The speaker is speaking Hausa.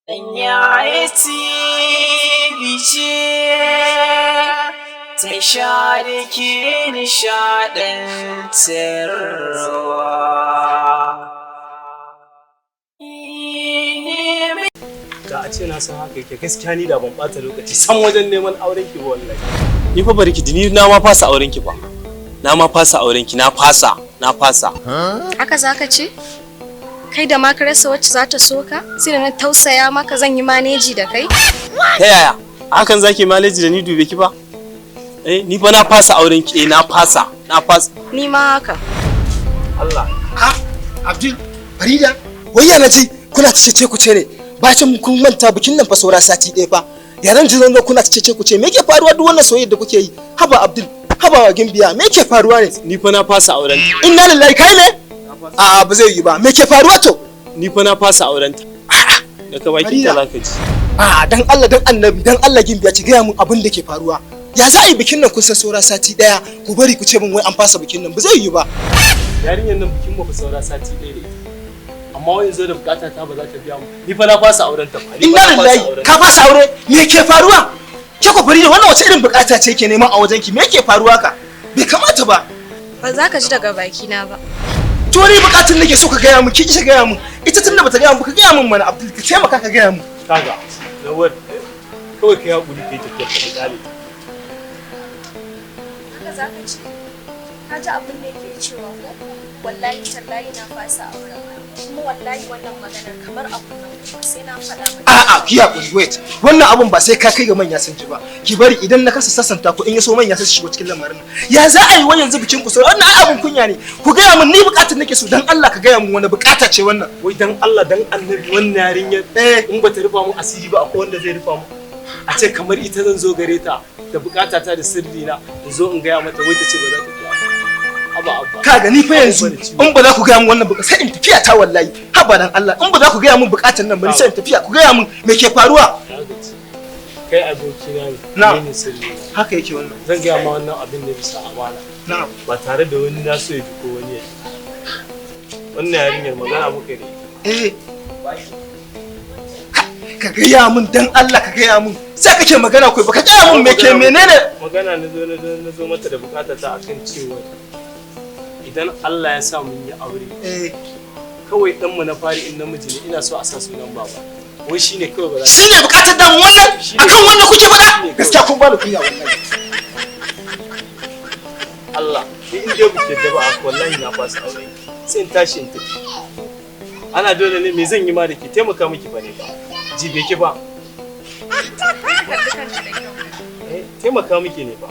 Yaya TV ce tasha da ke nishaɗantarwa. Da a ce na san haka yake, gaskiya ni da ban bata lokaci san wajen neman auren ki ba wallahi. Ni fa bari ki ji, ni na ma fasa auren ki ba. Na ma fasa auren ki, na fasa, na fasa. Haka za ka ce? Kai da ma ka rasa wacce za ta so ka? Sai da na tausaya maka zan yi manage da kai? Ta yaya? Hakan zaki manage da ni? Dube ki ba. Eh, ni fa na fasa auren ki, eh, na fasa, na fasa. Ni ma haka. Allah. Ha, Abdul, Farida, wai ya naji kuna cece ku ce ne? Bacin kun manta bikin nan fa saura sati ɗaya fa. Yaran ji zo kuna cece ku ce, me yake faruwa duk wannan soyayyar da kuke yi? Haba Abdul, haba Gimbiya, me yake faruwa ne? Ni fa na fasa auren ta. Inna lillahi, kai ne? A'a, ba zai yi ba. Me ke faruwa to? Ni fa na fasa auren ta. Daga bakin ta zaka ji. A'a, dan Allah dan Annabi, dan Allah Gimbiya, ki gaya mun abin da ke faruwa. Ya za a yi bikin nan kun san saura sati ɗaya, ku bari ku ce min wai an fasa bikin nan, ba zai yi ba. Yarinyar nan bikin mu fa saura sati ɗaya da ita. Amma wai zo da bukata ta ba za ta biya mu. Ni fa na fasa auren ta fa. Ni fa Inna na fasa lillahi, auren ta. ka fasa aure? Me ke faruwa? Ke ko Farida, wannan wace irin bukata ce ke neman a wajen ki? Me ke faruwa ka? Bai kamata ba. Ba za ka ji daga bakina ba. To ni bukatun nake so ka gaya mun, ki ki gaya mun. Ita tunda bata gaya mun, ka gaya mun mana Abdul, ka taimaka ka gaya mun. Kaga, na war kawai kai hakuri kai tafiyar ka dale. Haka za ka ce? Ka ji abin da yake cewa ko? Wallahi tallahi na fasa auren. Kuma wallahi wannan maganar kamar abu nan sai na faɗa maka. A'a, ki hakuri, wait. Wannan abun ba sai ka kai ga manya sun ji ba. Ki bari idan na kasa sassanta ku, in ya so manya sai su shigo cikin lamarin nan. Ya za a yi wai yanzu bikin ku sai wannan ai abun kunya ne. Ku gaya mun, ni bukatun nake so, dan Allah ka gaya mun wani bukata ce wannan. Wai dan Allah dan Annabi, wannan yarinyar in bata rufa mu asiri ba, akwai wanda zai rufa mu? A ce kamar ita zan zo gare ta da bukata ta da sirri na, in zo in gaya mata, wai ta ce ba za ta biya ba. Haba abba. Ka gani fa, yanzu in ba za ku gaya mun wannan bukata, sai in tafiya ta wallahi. Haba dan Allah, in ba za ku gaya mun bukatan nan ba, ni sai in tafiya. Ku gaya mun me ke faruwa. Na gaji. Kai abokina ne. Na'am. Ni ne sirri na. Haka yake wannan. Zan gaya ma wannan abin ne bisa amana. Na'am. Ba tare da wani na so ya ji ko wani ya ji. Wannan yarinyar magana muka yi da ita. Eh. Ka gaya mun, dan Allah ka gaya mun. Sai kake magana kai baka gaya mun me ke menene? Magana na zo mata da bukata ta akan cewa idan Allah ya sa mun yi aure, kawai ɗanmu na fari in namiji ne, ina so a sa sunan baba. Wai shine kawai ba za ta Shine bukatar dan wannan? Shine. Akan wannan kuke faɗa? Shine kawai. Gaskiya kun bani kunya wallahi. Allah, ni in dai buke da ba, wallahi na fasa aure, sai in tashi in tafi. Ana dole ne? Me zan yi ma da ke taimaka miki ba ne ba? Jibe ki ba. Kalli kanka da kyau. Eh, taimaka miki ne ba.